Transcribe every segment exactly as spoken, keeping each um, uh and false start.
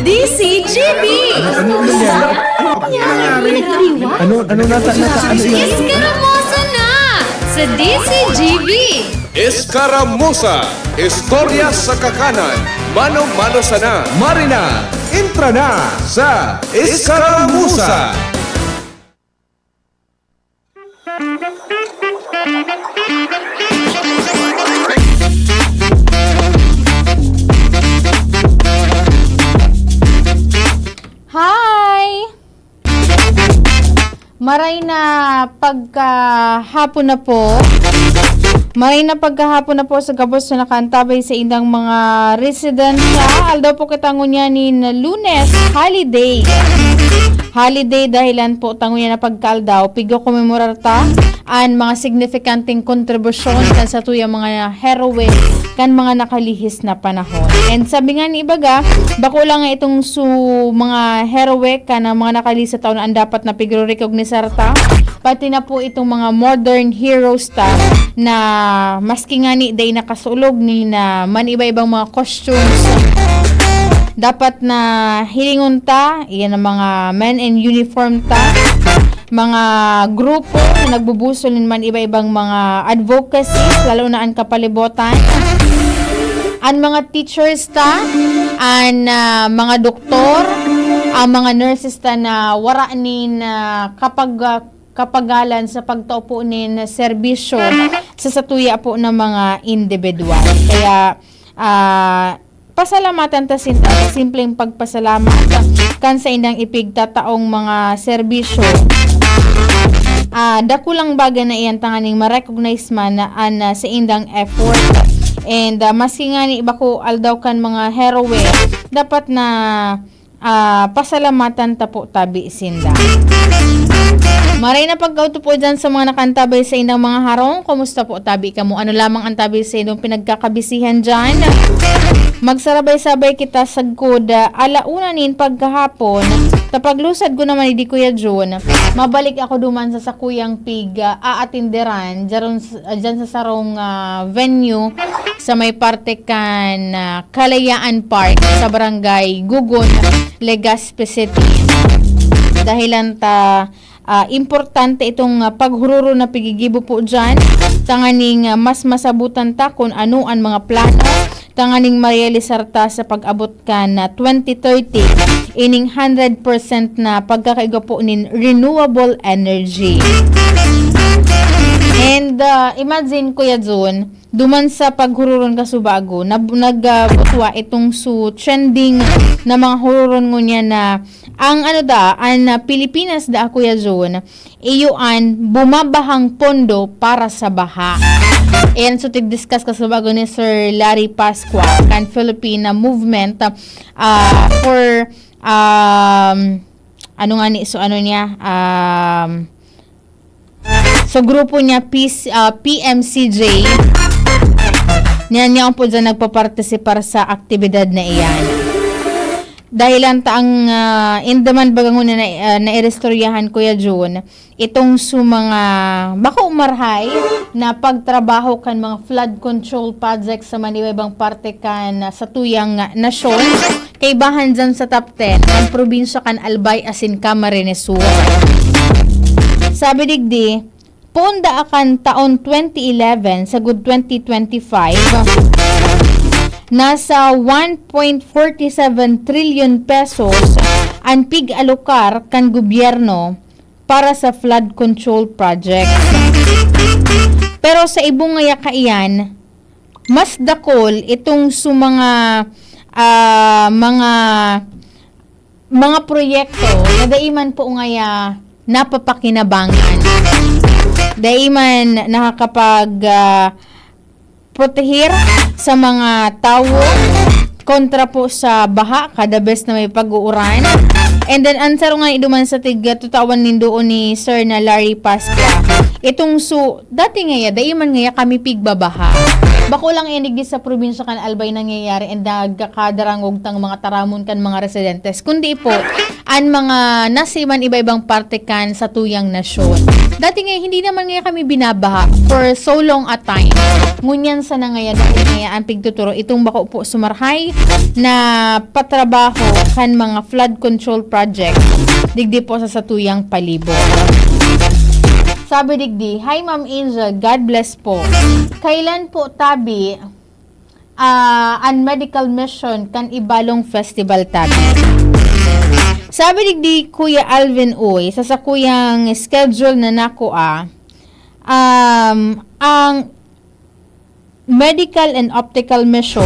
D C G B. Ano nangyari? Ano, ano nata-, nata-, ano yan? Iskaramosa na sa D C G B. Escaramuza, istorya sa kakanan, mano-mano sana. Marina, entra na sa Escaramuza. Hi! Maray na pagkahapon na po. Maray na pagkahapon na po sa gabos na nakaantabay sa indang mga residensya. Aldaw po kita ngunyan nin Lunes, holiday. Holiday dahilan po ta ngunyan na pagkaaldaw, pigyo komemorar ta an mga signifikanteng kontribusyon kan satuyang mga heroe kan mga nakalihis na panahon. And sabi nga ni ibaga, bako lang nga itong su mga heroe kan mga nakalihis na taon an dapat na pigro-recognisar ta, pati na po itong mga modern heroes ta na maski nga ni dai nakasulog nin man iba-ibang mga costumes, dapat na hilingon ta, iyan ang mga men in uniform ta, mga grupo na nagbubusol nin man iba-ibang mga advocacy, lalo na an kapalibotan. An mga teachers ta, an, ah, mga doktor, ang mga nurses ta na wara nin, ah, kapag, ah, kapagalan sa pagtao po nin serbisyo sa satuya po na mga indibidwal. Kaya, ah, pasalamatan ta sinda sa simpleng pagpasalamat kan saindang ipigtataong mga serbisyo. Ah, dakulang bagay na iyan tanganing ma-recognize man na an, ah, saindang effort. And, ah, maski nga ni bako aldaw kan mga heroe, dapat na, ah, pasalamatan ta po tabi sinda. Maray na pagkaudto po dyan sa mga nakantabay sa indang mga harong. Kumusta po tabi kamo? Ano lamang ang tabi sa indong pinagkakabisihan dyan? Magsarabay-sabay kita sagkod, ah, ala una nin pagkahapon. Sa paglusad ko naman ni Kuya Jun, mabalik ako duman sa sakuyang pig, ah, aatinderan dyan, dyan sa sarong, ah, venue sa may parte kan, ah, Kalayaan Park sa Barangay Gugon, Legazpi City. Dahilan ta, ah, importante itong, ah, paghururo na pigigibo po dyan, tanganing, ah, mas masabutan ta kung ano an mga plano tanganing marealisar ta sa pag-abot kan, ah, twenty thirty, ining hundred percent na pagkakaigwa po nin renewable energy. And, ah, imagine, Kuya Jun, duman sa paghururon kasubago, nab-, nag, ah, butwa itong su trending na mga hururon ngunyan na ang ano da, an, ah, Pilipinas da, Kuya Jun, iyo an bumabahang pondo para sa baha. Ayan, so tig-discuss kasubago ni Sir Larry Pascua kan Filipina Movement, ah, for, um, ano nga ni, so ano niya, um, so grupo niya, P C, ah, P M C J. Niya, niya po dyan nagpapartisipar sa aktibidad na iyan. Dahilan ta ang, ah, in demand baga ngunyan na, ah, nairistoryahan, Kuya Jun, itong su mga bako marahay na pagtrabaho kan mga flood control project sa manibaybang parte kan, ah, satuyang, ah, nasyon. Kaibahan dyan sa top ten, ang probinsya kan Albay asin Camarines Sur. Sabi digdi, poon da akan taon twenty eleven sagud twenty twenty-five, nasa one point forty seven trillion pesos an pig-alokar kan gobyerno para sa flood control projects. Pero sa ibong ngaya kaiyan, mas dakol itong su mga, ah, mga, mga proyekto na dai man po ngaya napapakinabangan. Dai man nakakapag, ah, protehir sa mga tawo kontra po sa baha kada bes na may pag-uuran. And then, an saro nga iduman sa tig-, tutawan nin doon ni Sir na Larry Pascua, itong su-, dati ngaya, dai man ngaya kami pigbabaha. Bako lang iyan digdi sa probinsya kan Albay nangyayari and nagkakadarangog tang mga taramon kan mga residentes, kundi po, an mga nasa man iba-ibang parte kan satuyang nasyon. Dati nga, hindi naman nga kami binabaha for so long a time. Ngunyan sana ngaya, dahil ngaya ang pigtuturo, itong bako po sumarahay na patrabaho kan mga flood control project, digdi po sa satuyang palibot. Sabi digdi, "Hi, Ma'am Angel, God bless po. Kailan po tabi ah, an medical mission kan Ibalong Festival tabi?" Sabi digdi Kuya Alvin Uy, sa sakuyang schedule na nakua, um, ang medical and optical mission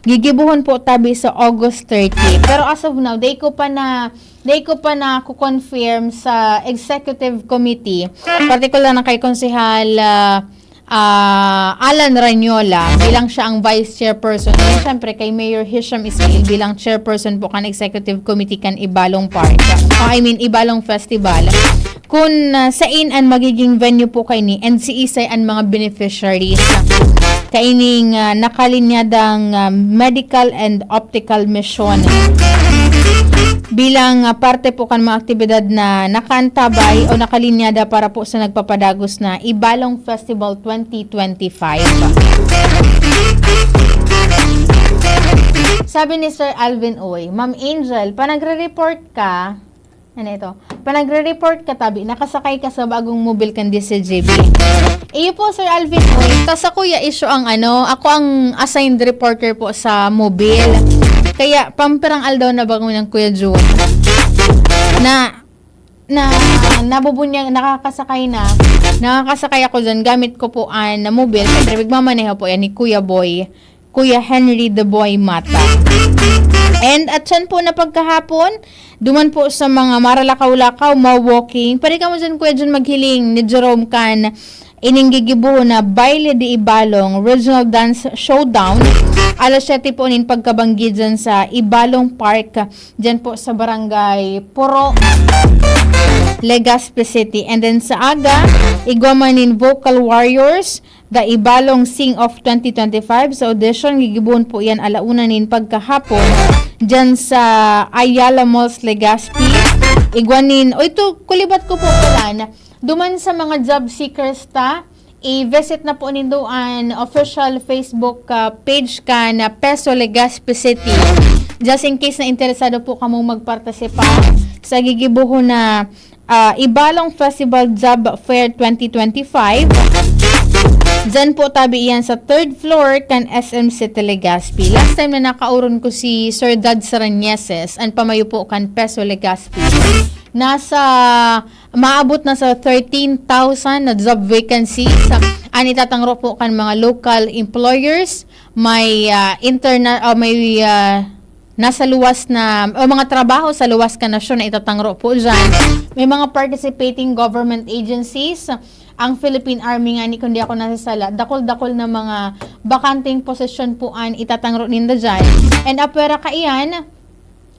gigibohon po tabi sa August thirty. Pero as of now, dai ko pa na, dai ko pa na confirm sa executive committee, particular na kay Konsehal, ah, ah, Alan Ranyola bilang siya ang vice chairperson. And syempre, kay Mayor Hisham Ismail bilang chairperson po kan executive committee kan Ibalong Park. O, I mean, Ibalong Festival. Kun, ah, sain an magiging venue po kaini and siisay an mga beneficiaries kaining, ah, nakalinyadang, ah, medical and optical mission. Bilang, ah, parte po kan mga aktibidad na nakaantabay o nakalinyada para po sa nagpapadagos na Ibalong Festival twenty twenty-five. Sabi ni Sir Alvin Uy, "Ma'am Angel, pa nagre-report ka," ano ito? "Pa nagre-report ka tabi, nakasakay ka sa bagong mobil kan D C G B." Iyo po, Sir Alvin Uy. Ta sa Kuya Isyo ang ano, ako ang assigned reporter po sa mobil. Kaya, pampirang aldaw na ba kami ng Kuya Jun? Na, na, nabubunyag, nakakasakay na. Nakakasakay ako dyan. Gamit ko po ang mobil. Siyempre, magmamaneho po yan ni Kuya Boy. Kuya Henry the Boy Mata. And at siyan po na pagkahapon, duman po sa mga maralakaw-lakaw, ma-walking. Pwede ka mo dyan, Kuya Jun, maghiling ni Jerome kan ining gigibo na Baile de Ibalong Regional Dance Showdown. Alas siyete po nin pagkabanggi dyan sa Ibalong Park, dyan po sa Barangay Puro, Legazpi City. And then sa aga, igwa man nin Vocal Warriors, The Ibalong Sing Off twenty twenty-five sa audition, gigibohon po yan alauna nin pagkahapon dyan sa Ayala Malls, Legazpi. Igwa nin, o ito, kulibat ko po pala na duman sa mga job seekers ta, i-visit na po nindo an official Facebook, ah, page kan Peso Legazpi City. Just in case na interesado po kamong magpartisipa sa gigibohon na, ah, Ibalong Festival Job Fair twenty twenty-five. Diyan po tabi iyan sa third floor kan S M City Legazpi. Last time na nakauron ko si Sir Dad Sarañeses, an pamayo po kan Peso Legazpi. Nasa, maabot na sa thirteen thousand na job vacancies an itatangro po kan mga local employers. May, ah, interna-, ah, may, ah, nasa luwas na, o mga trabaho sa luwas kan nasyon na itatangro po diyan. May mga participating government agencies, ang Philippine Army ngani, kung di ako nasasala, dakul-dakul na mga bakanteng posisyon po an itatangro ninda diyan. And apwera kaiyan,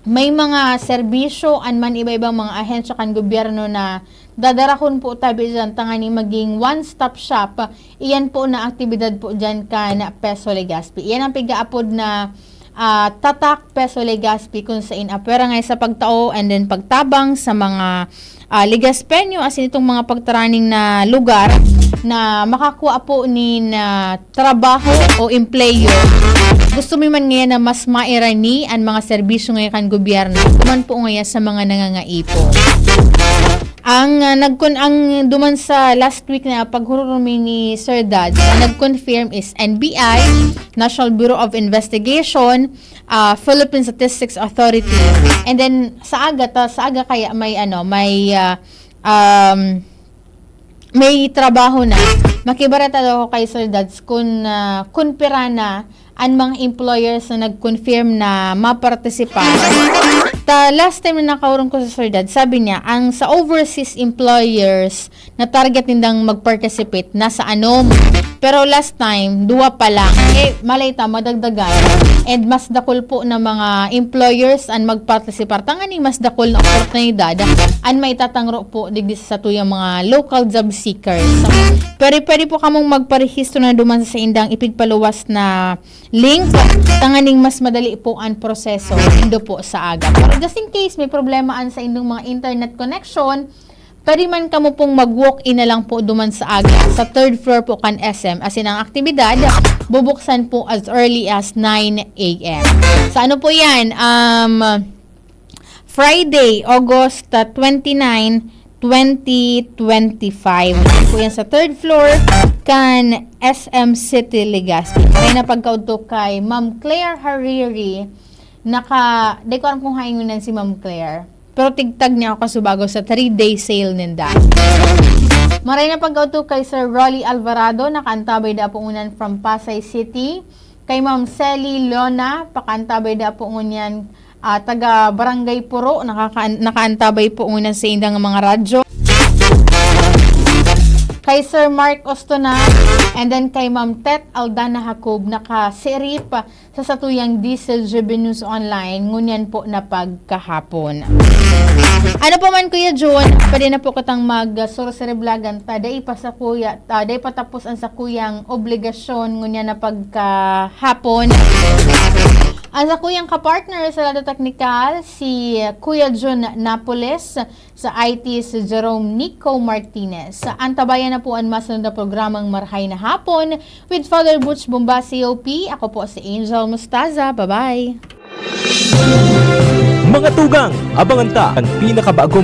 may mga serbisyo an man iba-ibang mga ahensya kan gobyerno na dadarakon po tabi diyan tanganing maging one-stop shop. Iyan po na aktibidad po diyan kan Peso Legazpi. Iyan ang pigaapod na, ah, Tatak Peso Legazpi, kun sain apwera ngaya sa pagtao and then pagtabang sa mga, ah, Legazpeño, asin itong mga pagtaraning na lugar na makakua po nin, ah, trabaho o empleyo. Gusto mi man ngaya na mas mairani an mga serbisyo ngaya kan gobyerno, duman po ngaya sa mga nangangaipo. Ang, ah, nagkon-, ang duman sa last week na paghururumi ni Sir Dad, ang nag-confirm is N B I, National Bureau of Investigation, ah, Philippine Statistics Authority. And then, sa aga ta, sa aga kaya may, ano, may, ah, um, may trabaho na. Makibareta daw ako kay Sir Dads kun, ah, kun pira na an mga employers na nag-confirm na mapartisipa. Ta, last time na nakaurong ko sa Sir Dads, sabi niya, ang sa overseas employers na target nindang mag-participate, nasa anom. Pero last time, duwa pa lang. Eh, malay ta, madagdagan. And mas dakul po na mga employers an magpartisipar. Tanganing mas dakul na oportunidad an maitatangro po digdi sa satuyang mga local job seekers. Pwede, pwede po kamong magparehistro na duman sa saindang ipigpaluwas na link. Tanganing mas madali po an proseso. Indo po sa aga. Pero just in case may problema an saindong mga internet connection, Pwede man kamo pong mag-walk-in na lang po duman sa aga, sa third floor po kan S M. As in, ang aktibidad, bubuksan po as early as nine a m. Sa ano po yan? Um, Friday, August, ah, twenty-nine, twenty twenty-five. Yan po yan sa third floor kan S M City Legazpi. Kaya na pagkaudto kay Ma'am Claire Hariri, naka, di ko alam kung haingon yan si Ma'am Claire. Pero tigtag niya ako kasubago sa three-day sale ninda. Maray na pagkaudto kay Sir Rolly Alvarado, nakaantabay da po ngunyan from Pasay City. Kay Ma'am Sally Lona, pakaantabay da po ngunyan, ah, taga Barangay Puro, nakaka-, nakaantabay po ngunyan sa indang mga radyo. Kay Sir Mark Ostona, and then kay Ma'am Tet Aldana Jacob, nakasirip sa satuyang D Z G B News Online, ngunyan po na pagkahapon. Ano pa man, Kuya Jun, pwede na po kitang mag-, ah, sursiribilagan ta, dai pa sa kuya, ah, dai pa tapos ang sakuyang obligasyon, ngunyan na pagkahapon. Ang sakuyang kapartner sa Lado Teknikal, si Kuya Jun Napoles, sa I T, si Jerome Nico Martinez. Antabayan na po ang masunod na programang Marhay na Hapon with Father Butch Bomba, C O P. Ako po si Angel Mostaza. Bye-bye! Mga tugang, abangan ta ang pinakabagong